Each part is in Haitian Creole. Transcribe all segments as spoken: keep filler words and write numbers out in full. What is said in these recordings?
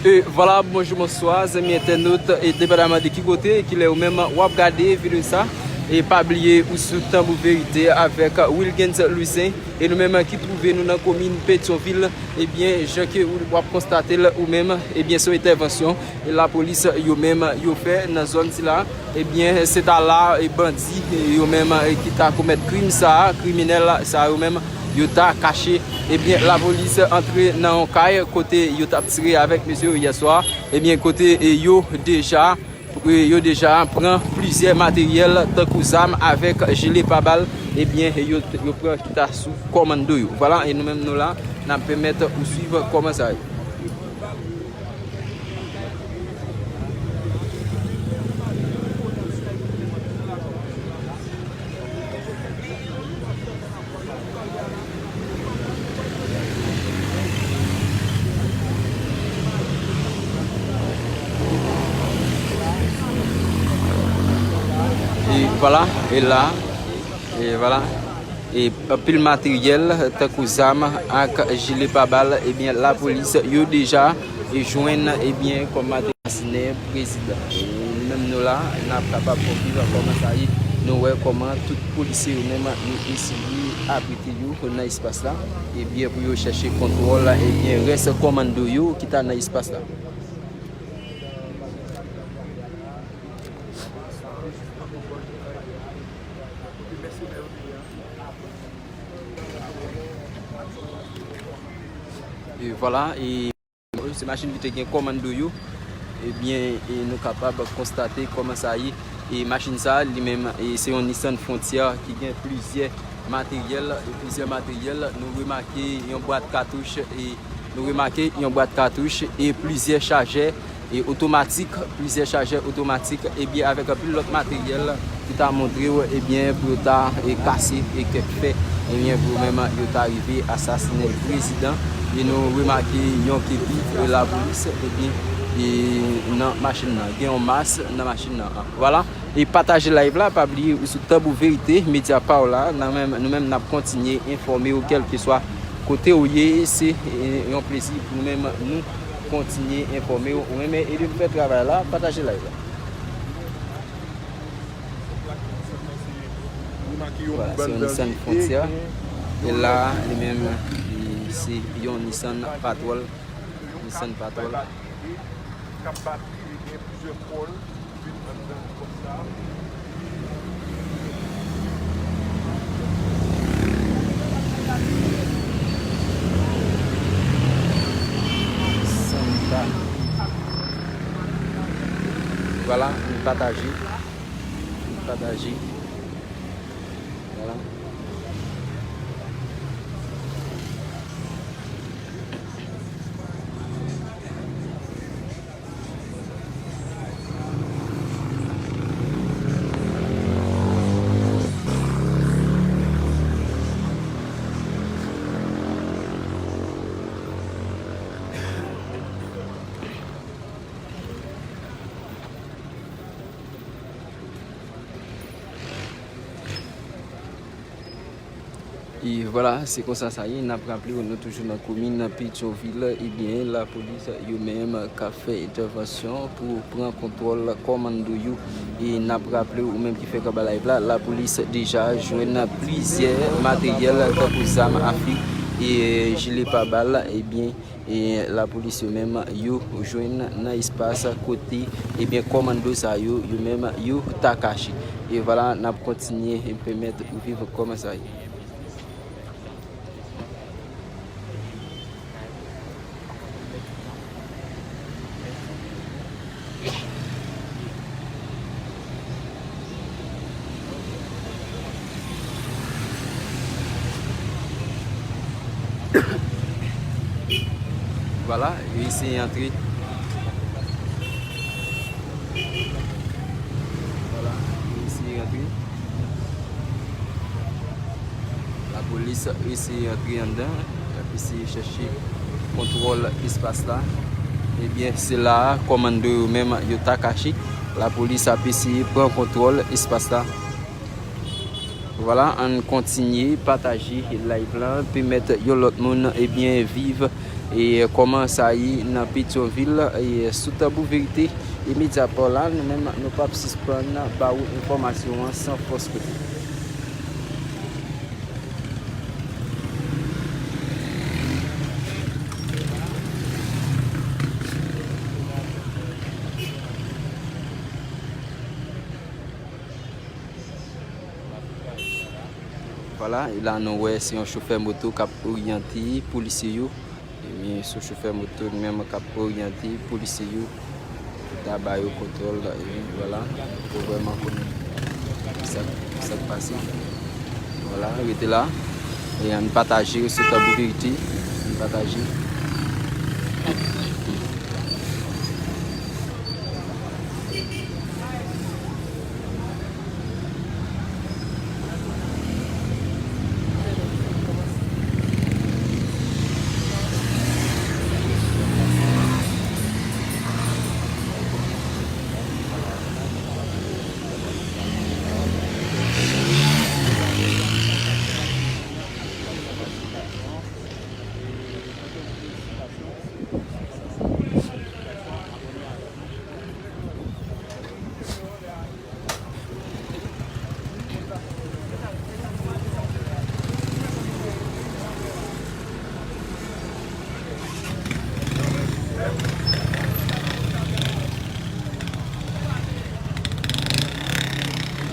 E vwala, bonjou, bonswa, zanmi entènot, e depandaman de ki kote, kilè ou menm w ap gade videyo sa, e pa bliye ou sou Tanbou Verite avèk Wilgens Louisen, e nou menm ki twouve nou nan komin Petyonvil, ebyen, jan ke ou, w ap konstate l ou menm, ebyen, se yon entèvansyon lapolis yo menm yo fè nan zòn sila. Ebyen, se ta la, e, bandi, e, yo menm, e, ki ta komèt krim sa a, kriminèl sa yo menm, yo ta kache. Ebyen, lapolis antre nan yon kay kote yo t ap tire avèk mesye yo yè swa. Ebyen, kote, e, yo deja, e, yo deja pran plizyè materyèl tankou zam avèk jile pabal. Ebyen, yo, yo pran ki ta sou kòmando yo. Vwala, e nou menm nou la, n ap pèmèt ou swiv kòman sa ye. E vwala, e la, e vwala. E anpil materyèl tankou zam ak jile pabal, ebyen, lapolis yo deja, e, jwenn, ebyen, kòm materyèl asasinen prezidan. E nou menm nou la, n ap kapab konprann kòman sa ye. Nou wè kòman tout polisye yo menm, yo eseye abrite yo nan espas la, ebyen, pou yo chèche kontwòl, ebyen, rès kòmando yo ki ta nan espas la. E vwala, e se machin ki te gen kòmando yo. Ebyen, e nou kapab konstate kòman sa ye. E machin sa, li menm, e se yon Nissan Frontier ki gen plizyè materyèl, e plizyè materyèl. Nou remake yon bwat katouch, e nou remake yon bwat katouch, e plizyè chajè, e otomatik, plizyè chajè otomatik, ebyen, avèk anpil lòt materyèl ki ta montre w, ebyen, pou yo ta, e, kase, e, kèk fè, ebyen, pou yo menm yo ta rive asasinen prezidan. E nou remake yon kepi, e, lapolis, ebyen, e, nan machin nan. Gen yon mas nan machin nan. Vwala. E pataje live la, pa bliye ou sou Tanbou Verite, medya pa w la, nan menm, nou menm n ap kontinye enfòme w kèlkeswa kote w ye, se, e, yon plezi pou nou menm nou kontinye enfòme w. Ou renmen ede m fè travay la, pataje live la. Vwala, se yon Nissan Frontier. E la, li menm, li, se yon Nissan Patrol. Nissan Patrol. Vwala, nou pataje. Nou pataje. Vwala. E vwala, se konsa sa ye. N ap raple w, nou toujou nan komin Petyonvil. Ebyen, lapolis yo menm k ap fè entèvansyon pou pran kontwòl kòmando yo. E n ap raple w, ou menm ki fèk anba live la, lapolis deja jwenn plizyè materyèl tankou zam afe e jile pabal. Ebyen, e lapolis yo menm, yo jwenn nan espas kote, ebyen, kòmando sa yo, yo menm, yo ta kache. E vwala, n ap kontinye pèmèt ou viv kòman sa ye. Vwala, yo eseye antre. Vwala, yo eseye antre. Lapolis eseye antre anndan, y ap eseye chèche kontwòl espas la. Ebyen, se la a kòmando yo menm yo ta kache. Lapolis ap eseye pran kontwòl espas la. Vwala, ann kontinye pataje live la, pèmèt yon lòt moun, ebyen, viv e kòman sa ye nan Petyonvil, e sou Tanbou Verite e Mediapart la, nou menm, nou p ap sispann ba ou enfòmasyon an san fòs kote. Vwala, e la nou wè se yon chofè moto k ap oryante polisye yo. Ebyen, se chofè moto li menm k ap oryante polisye yo pou ta ba yo kontwòl. Ebyen, vwala, pou vrèman konnen sa, sa k pase. Vwala, rete la. E ann pataje sou Tanbou Verite. Ann pataje.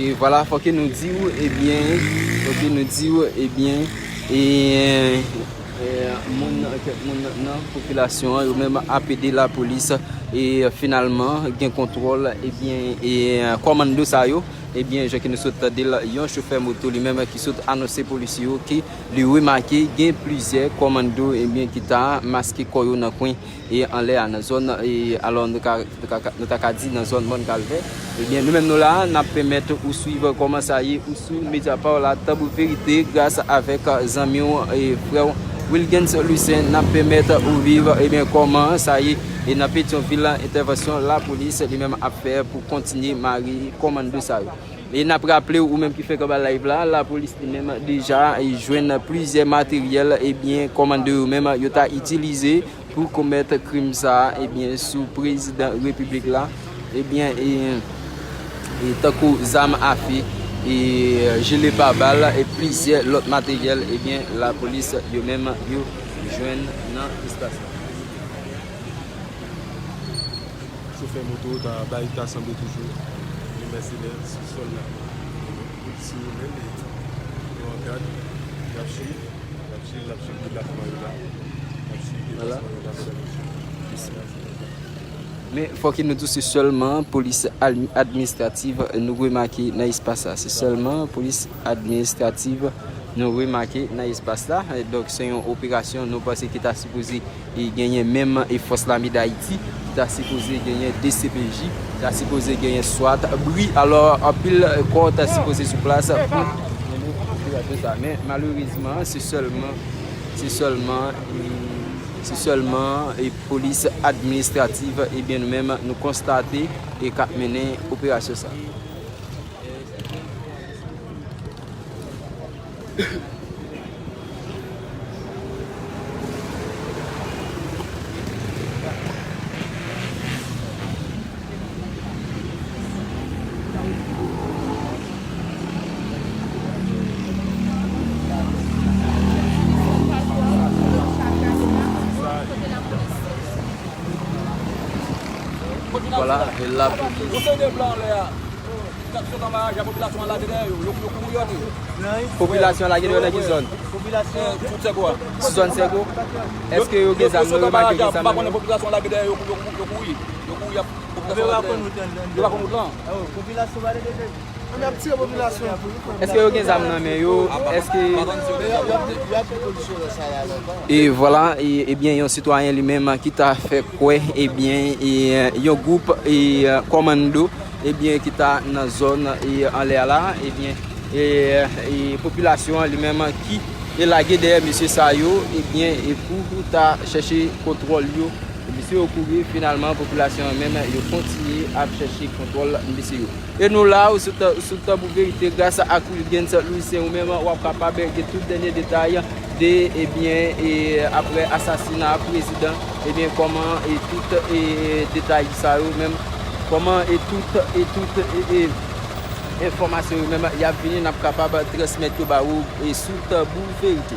E vwala, fòk nou di w, ebyen, fòk nou di w, ebyen, e, e, moun, kèk moun nan popilasyon an, yo menm ap ede lapolis, e finalman, gen kontwòl, ebyen, e kòmando sa yo, ebyen, jan ke nou sot tande l, yon chofè moto li menm ki sot anonse polisye yo ke li remake gen plizyè kòmando, ebyen, ki ta maske kò yo nan kwen e anlè a, nan zòn, e, alò, nou ka, nou ka, nou ta ka di nan zòn Mòn Kalvè. Ebyen, nou menm nou la, n ap pèmèt ou swiv kòman sa ye, ou sou Mediapart la, Tanbou Verite, gras avèk zanmi w e frè w Wilgens Lucien, n ap pèmèt ou viv, ebyen, kòman sa ye, e nan Petyonvil la, entèvansyon lapolis li menm ap fè pou kontinye mare kòmando sa yo. E n ap raple w, ou menm ki fèk anba live la, lapolis li menm deja jwenn plizyè materyèl, ebyen, kòmando yo menm yo ta itilize pou komèt krim sa a, ebyen, sou prezidan repiblik la, ebyen, e, e tankou zam afe, e jile pabal, e plizyè lòt materyèl, ebyen, lapolis yo menm yo jwenn nan espas la. Chofè moto ta bay, ta sanble toujou yon mèsenè sou sòl la. Polisye yo menm, yo an gad, y ap swiv, y ap swiv, y ap swiv deplasman yo la. Y ap swiv deplasman yo la, medam, mesye. Men, fòk nou di w se sèlman polis al-, administrativ nou remake nan espas la. Se sèlman polis administrativ nou remake nan espas la. E donk, se yon operasyon nou panse ki ta sipoze e genyen menm e fòs lame Dayiti, ki ta sipoze genyen D C P J, ta sipoze genyen swat, bri, alò, anpil kò ta sipoze sou plas pou mennen operasyon sa. Men, malerezman, se sèlman, se sèlman, e, se sèlman, e, polis administrativ, ebyen, nou menm, nou konstate, e k ap mennen operasyon sa. Vwala, e la. Yon seri de blan anlè a. Yo t ap sot anba raje a, popilasyon an lage dèyè yo. Yo, yo kouri yo antre. Popilasyon an lage dèyè nan ki zòn? Popilasyon. Eh, sou Sègo a. Sou zòn Sègo? Èske yo gen zam? Yo sot anba raje a, m pa konnen, popilasyon an lage dèyè yo, yo, yo kouri. Yo kouri, y ap, popilasyon an lage dèyè yo. Yo pa konn wout lan. Popilasyon pa lage dèyè. Èske yo gen zam nan men yo? Èske... E vwala, e, ebyen, yon sitwayen li menm ki ta fè kwè, ebyen, e, yon gwoup, e, kòmando, ebyen, ki ta nan zòn, e, anlè a la, ebyen, e, e, popilasyon an li menm ki, e, lage dèyè mesye sa yo, ebyen, e pou ta chèche kontwòl yo, mesye yo kouri, finalman, popilasyon an menm, yo kontinye ap chèche kontwòl mesye yo. E nou la, ou sou ta-, sou Tanbou Verite, gras ak Wilgens Louis, se ou menm, w ap kapab gen tout dènye detay de, ebyen, e, aprè asasina prezidan, ebyen, kòman e tout, e, detay sa yo menm, kòman e tout, e tout, e, e, enfòmasyon yo menm, y ap vini, n ap kapab transmèt yo ba ou, e, sou Tanbou Verite.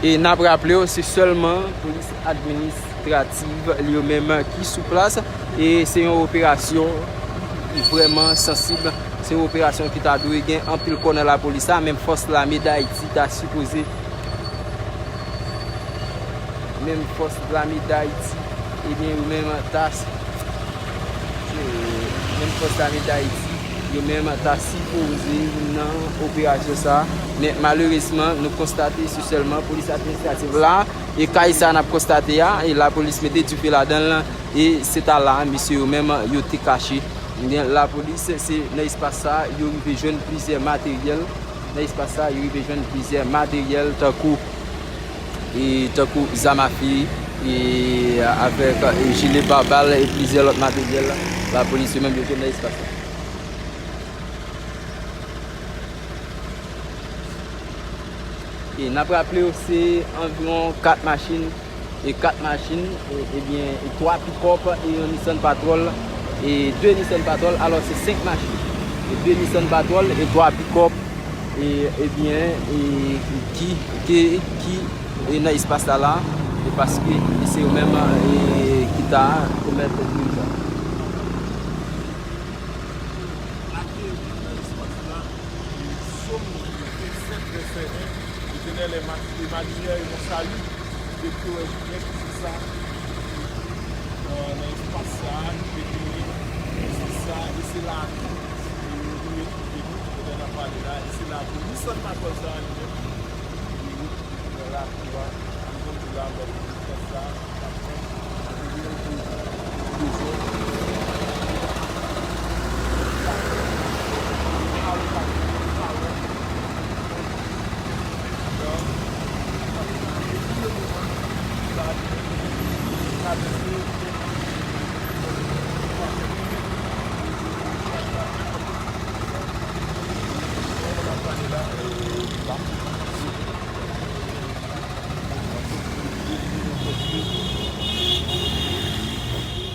E n ap raple w, se sèlman polis administrativ li yo menm ki sou plas. E se yon operasyon ki vrèman sansib. Se yon operasyon ki ta dwe gen anpil kò nan lapolis la, menm fòs lame Dayiti ta sipoze, menm fòs lame Dayiti, ebyen, yo menm ta, menm fòs lame Dayiti, yo menm ta sipoze nan operasyon sa a. Men malerezman, nou konstate se sèlman polis administrativ la, e kay sa n ap konstate a, e lapolis mete dife ladan l, e se ta la, mesye yo menm, yo te kache. Ebyen, lapolis, se nan espas sa a, yo rive jwenn plizyè materyèl. Nan espas sa, yo rive jwenn plizyè materyèl tankou, e, tankou zam afe, e, avèk, e, jile pabal e plizyè lòt materyèl lapolis yo menm yo jwenn nan espas la. E n ap raple w, se anviwon kat machin e kat machin, e, ebyen, e twa pikòp, e yon Nissan Patrol, e de Nissan Patrol, alò se senk machin. E de Nissan Patrol, e twa pikòp, e, ebyen, e ki, ki, ki, e nan espas la la, e paske se yo menm, e, ki ta komèt krim sa. Ateri nan espas la, e, sòm, e, sèt vèsè en, Etènèl, e ma-, e ma limyè e mon sali. Depi w wè limyè ki se sa, e, nan espas sa a, ki te genyen, e se sa, e se la tou, e, nou retwouve nou, pandan n ap pale la, e se la tou, Nissan Patrol sa a li menm, li retwouve nan lakou a, ann konn di la, anba espas sa a.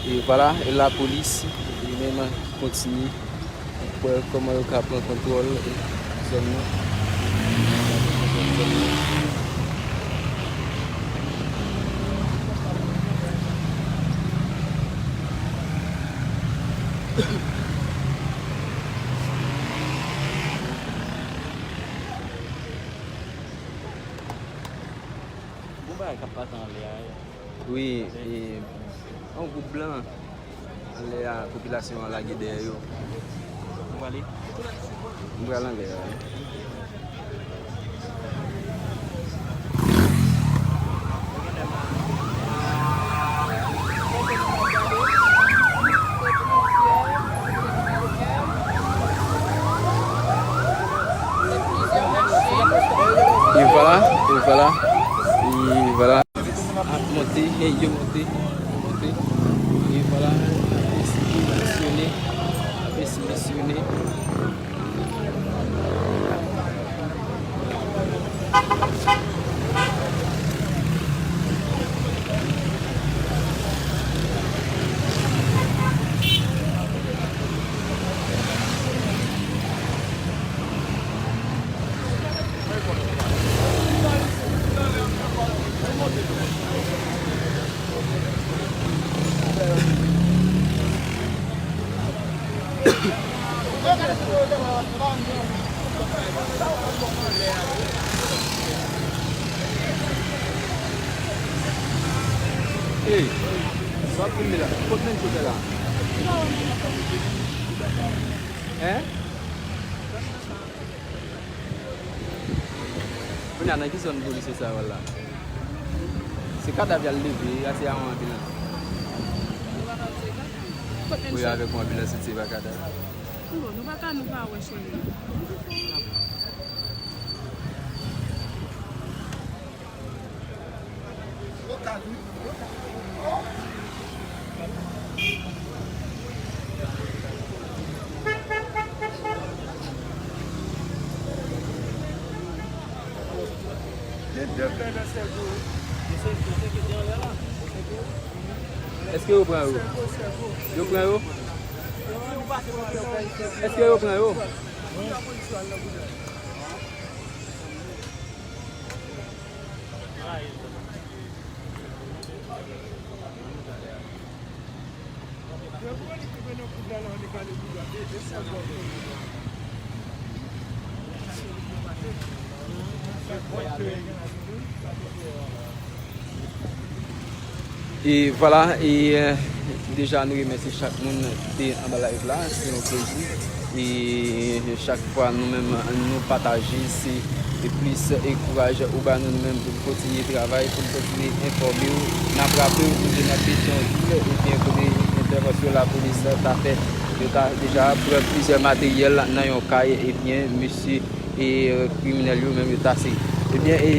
E vwala, e lapolis li menm ki kontinye pou wè kòman yo ka pran kontwòl zòn nan. Gon bagay k ap pase anlè a. Wi, e, yon gwoup blan anlè a, popilasyon an lage dèyè yo. Ou prale? M pral anlè a. E vwala, e vwala, e vwala. Ap monte, e yo monte, yo monte. E vwala, ap eseye misyone, ap eseye misyone. Ey, sa ap filme la. Kot nèg sou tè la? Hein? Kounye a, nan ki zòn polis yo sa yo la? Se kadav y al leve, a se a yon anbilans. Wi, avèk yon anbilans, se pa kadav. Bon, nou pa ka, nou pa wè cheri. Èske yo pran yo? Yo pran yo? Èske yo pran yo? E vwala, e, eh, deja nou remèsye chak moun ki te anba live la, se yon plezi. E chak fwa nou menm nou pataje, se plis enkouraj ou ba nou, nou menm pou n kontinye travay, pou n kontinye enfòme w. N ap raple w, nou te nan Petyonvil, ebyen, kote entèvansyon lapolis ta fèt, yo ta deja pran plizyè materyèl nan yon kay, ebyen, mesye e, eh, kriminèl yo menm yo ta se. Ebyen, e,